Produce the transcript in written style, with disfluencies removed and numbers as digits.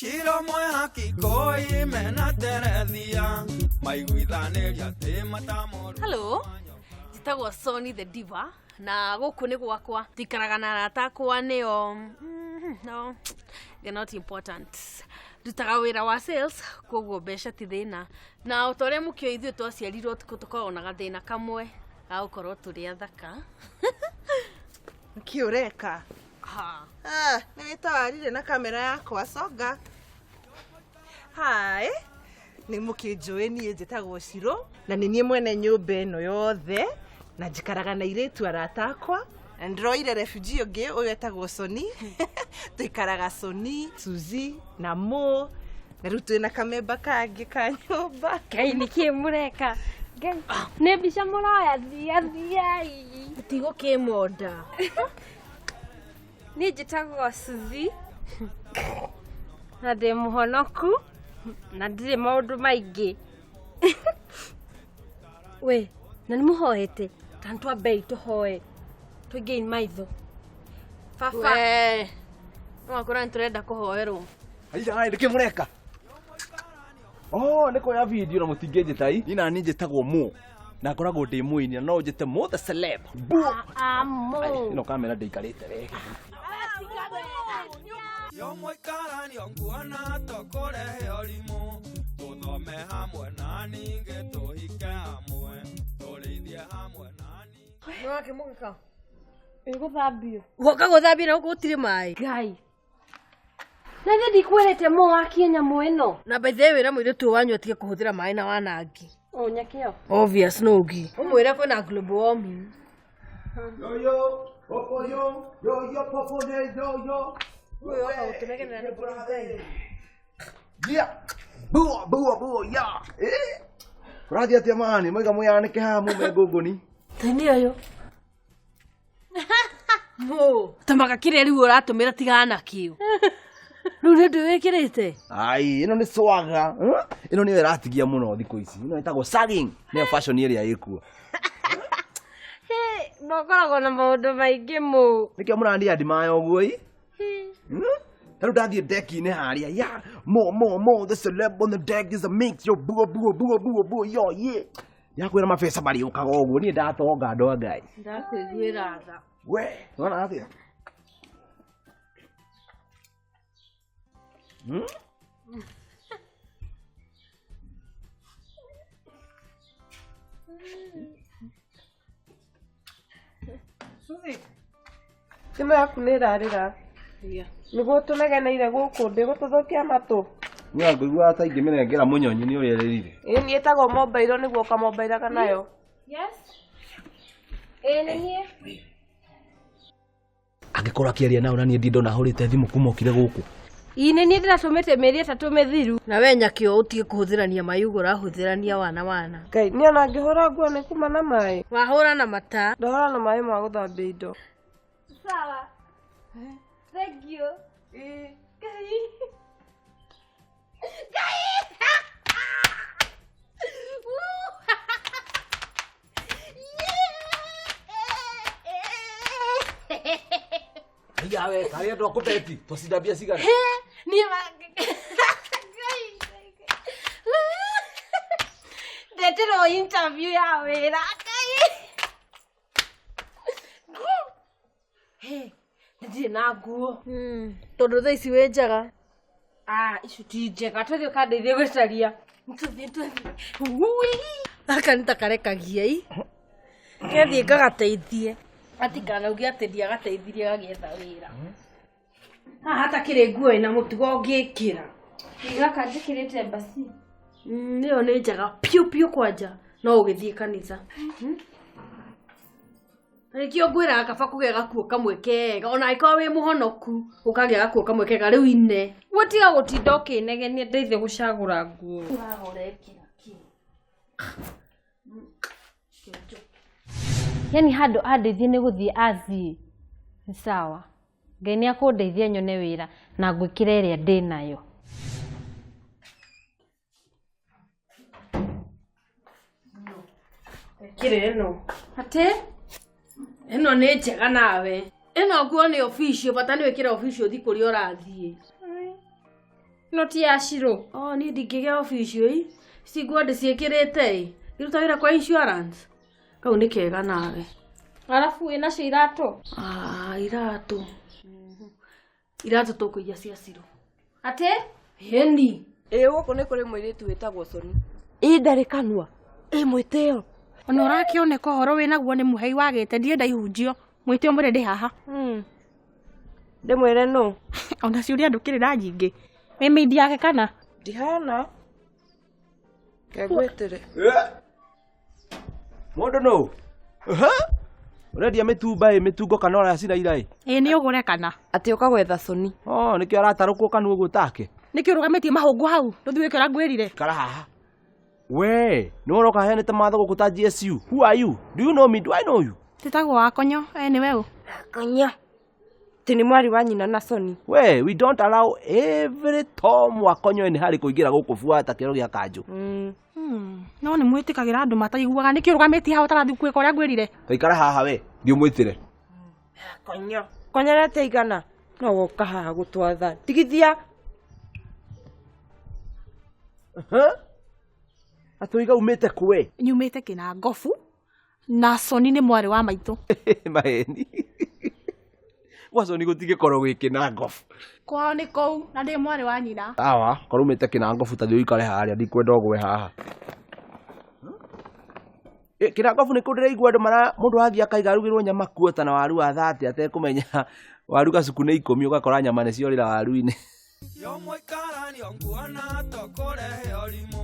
Ciro mwehaki koi mena terethia maiguithanĩria atĩ matamũrũ. Hello, njĩtagwo Sony the Diva na gũkũ nĩ gwakwa. Tuikaraga na arata akwa nĩo no, they're not important. Ndutaga wĩra wa sales koguo mbeca ti thĩna. Na o ta ũrĩa mũkĩũĩ ithuĩ twaciarirwo ũtukũ tũkoragwo na gathĩna kamwe ga gũkorwo tũrĩ athaka. Nĩkĩ ũreka? Ha. Ah, nĩ wĩtawarire na kamera yakwa songa. Hi, nĩ mũkĩnjũĩ niĩ njĩtagwo Ciro na nĩ niĩ mwene nyũmba ĩno yothe na njikaraga na airĩtu arata akwa na ndĩroire refugee ũngĩ ũyũ etagwo Soni. Tũikaraga Soni, Suzy na Mo na rĩu twĩna kamemba kangĩ ka nyũmba. Ngai nĩkĩ mũreka? Ngai nĩ mbica mũroya thia thiai. Tigũkĩmonda. Niĩ njĩtagwo Suzy na ndĩ mũhonoku na ndirĩ maũndũ maingĩ. We na nĩ mũhoete ta nĩ twambei tũhoe tũingei maitho. Baba We. No akora nĩ tũrenda kũhoerwo. Aiya, nĩkĩ mũreka? Oh, nĩ kuoya video na mũtingĩnjĩta i. Niĩ nani njĩtagwo Mo na ngoragwo ndĩ mũini na no njĩte Mo the celeb. Bo. amo Ĩno kamera ndĩikarĩte wega. Yo mũikaranio nguona tũkũrehe ũrimũ tũthome hamwe na ningĩ tũhike hamwe tũrĩithie hamwe na ningĩ. Nĩ wakĩmũgĩka. Ĩgũthambio. Woka gũthambia na gũkũ gũtirĩ maĩ. Ngai na ithe ndikwĩrĩte mo wakie nyamũ ĩno. Na by the way wĩra mũirĩtu ũyũ wanyu atige kũhũthĩra maĩ na wanangi. O nyakĩo. Obvious no ũngĩ. Ũmwĩre kwĩna global warming. Yo yo, popo yo, yo yo popo ne yo yo. Ũyũ oka gũtũnegenera nĩ Ngai. Yeah. Bua bua bua ya. Eh. Kũrathiĩ atĩa mani? Mwaiga mwĩyanĩke haha mume ngũngũni. Tini ũyũ. Mũ. Tamaga kĩrĩa rĩu ũratũmĩra tigana nakĩo. Rĩu nĩ ũndũ wĩkĩrĩte. Ai, ĩno nĩ swaga. Ĩno nĩyo ĩratigia mũno thikũ ici. Ĩno ĩtagwo sagging. Nĩyo fashion ĩrĩa ĩkuo. Mokoragwo na maũndũ maingĩ mũ. Nĩkĩo mũrandia ndimaya ũguo i? Ta rĩu ndathiĩ deki-inĩ harĩa ya mo mo mo the celeb on the deck is a mix yo buo buo buo buo buo yo ye. Yakwĩra mabeca marĩũkaga ũguo niĩ ndatonga andũ a Ngai. Ndakũiguĩra tha. We, wona atĩa? Hmm? Suzy, thimũ yaku nĩ ĩrarĩra. Nĩguo tũnegeneire gũkũ ndĩgũtũthũkia matũ. Niĩ ngũiguaga ta ingĩmĩnengera mũnyonyi nĩ ũrĩa ĩrĩrire. Ĩĩ niĩ ĩtagwo mobile nĩguo ũkamobailaga nayo. Yes. Ĩĩ nĩ niĩ. Angĩkorwo akĩaria nao na niĩ ndirĩ ndona ahũrĩte thimũ kuma okire gũkũ. Ĩ nĩ niĩ ndĩratũmĩte mĩeri ĩtatũ mĩthiru. Na we nyakĩo ũtige kũhũthĩrania maĩ ũguo ũrahũthĩrania wana wana. Ngai, niĩ ona ngĩhũra nguo nĩ kuma na maĩ. Wahũra na mata. Ndahũra na maĩ ma gũthambia indo. Sawa. Thank you. Ĩĩ. Ngai. Ngai. Aiya we, karĩ andũ a kũbeti, twacinda mbia cigana? Niĩ ma Ngai. Ndetirwo interview ya wĩra. Ngai. He, ndirĩ na nguo. Tondũ thaa ici wĩ njaga. Ah, icio ti njega tũthiĩ ũkandeithie gũcaria. Tũthiĩ tũthiĩ. Ui. Gaka nĩ ta karekagia i. Kethiĩ ngagateithie. Atikanauge atĩ ndiagateithirie gagĩetha wĩra. Haha hatakĩrĩ nguo ĩna mũtugo ũngĩkĩra. Gaka njĩkĩrĩte mbasi. Ĩyo nĩ njega piũ piũ kwanja no ũgĩthiĩ kanitha. Na nĩkĩo ngwĩraga kaba kũgĩa gakuo kamwe kega ona angĩkorwo wĩ mũhonoku ũkagĩa gakuo kamwe kega rĩu ine. Gũtiga gũtinda ũkĩnegenia ndeithie gũcagũra nguo. Ũrekĩra kĩ? Yani handũ andeithie nĩ gũthiĩ athiĩ. Nĩ sawa. Ngai nĩ akũndeithia nyone wĩra na ngwĩkĩra ĩrĩa ndĩ nayo. Kĩrĩ ĩno. Atĩ? Ĩno nĩ njega nawe. Ĩno nguo nĩ official, bata nĩ wĩkĩre official ũthiĩ kũrĩa ũrathiĩ. No ti ya Shiro. Oh, niĩ ndingĩgĩa official ĩ. Ici nguo ndĩciĩkĩrĩte ĩ. Ngĩruta wĩra kwa insurance. Kau nĩ kega nawe. Arabu wĩnacio iratũ? Ah, iratũ. Iratũ tũkũiya cia Shiro. Atĩ? Heni. Ĩ gũkũ nĩ kũrĩ mũirĩtu wĩtagwo Soni. Ĩ ndarĩ kanua. Ĩ mwĩtĩo. Ona ũrakĩoneka ũhoro wĩnaguo nĩ mũhei wagĩte ndienda ihunjio. Mwĩte ũmwĩre ndĩ haha. Ndĩmwĩre nũ? Ona ciũria ndũkĩrĩ nyingĩ. Wĩ mĩindi yake kana? Ndihana. Kengwĩtĩre. Mũndũ nũ? Ũrendia mĩtumba ĩ mĩtungo kana ũracira ira ĩ? Ĩ nĩ ũgũre kana? Atĩ ũka gwetha Soni. Oh, nĩkĩo aratarũkwo kanua ũguo take. Nĩkĩ ũrũgamĩtie mahũngũ hau? Ndũthiĩ wĩke ũrĩa ngwĩrire. Ikara haha. We, nĩ ũroka heanĩte matho gũkũ ta GSU. Who are you? Do you know me? Do I know you? Tĩtagwo Wakonyo, we nĩwe ũ? Konya. Atĩ nĩ mwarĩ wa nyina na Soni. We, we don't allow every Tom Wakonyo in harĩ kũingĩra gũkũ buata kĩoro gĩa kanjũ. No nĩ mwĩtĩkagĩra andũ mataiguaga. Nĩkĩ ũrũgamĩtie hau ũtarathiĩ gwĩka ũrĩa ngwĩrire? Taikara haha we, thiĩ ũmwĩtĩre. Konya. Konya rete igana. No woka haha gũtwatha. Tigithia. Atĩ ũiga umĩte kũ we? Nyumĩte Kĩnangobu na Soni nĩ mwarĩ wa maitũ. Maheni. Gwa Soni gũtingĩkorwo gwĩ Kĩnangobu. Kwao nĩ kũu na ndĩ mwarĩ wa nyina. Sawa, korwo umĩte Kĩnangobu ta thiĩ ũikare harĩa ndikwenda ũgwe haha. Kĩnangobu nĩ kũ ndĩraigua andũ mara mũndũ athiĩ akaiga arugĩrwo nyama kuota na waru wa 30 atekũmenya waru gacuku nĩ 10 ũgakora nyama nĩ ciorĩra waru-inĩ. Yo mũikaranio nguona tũkũrehe ũrimũ.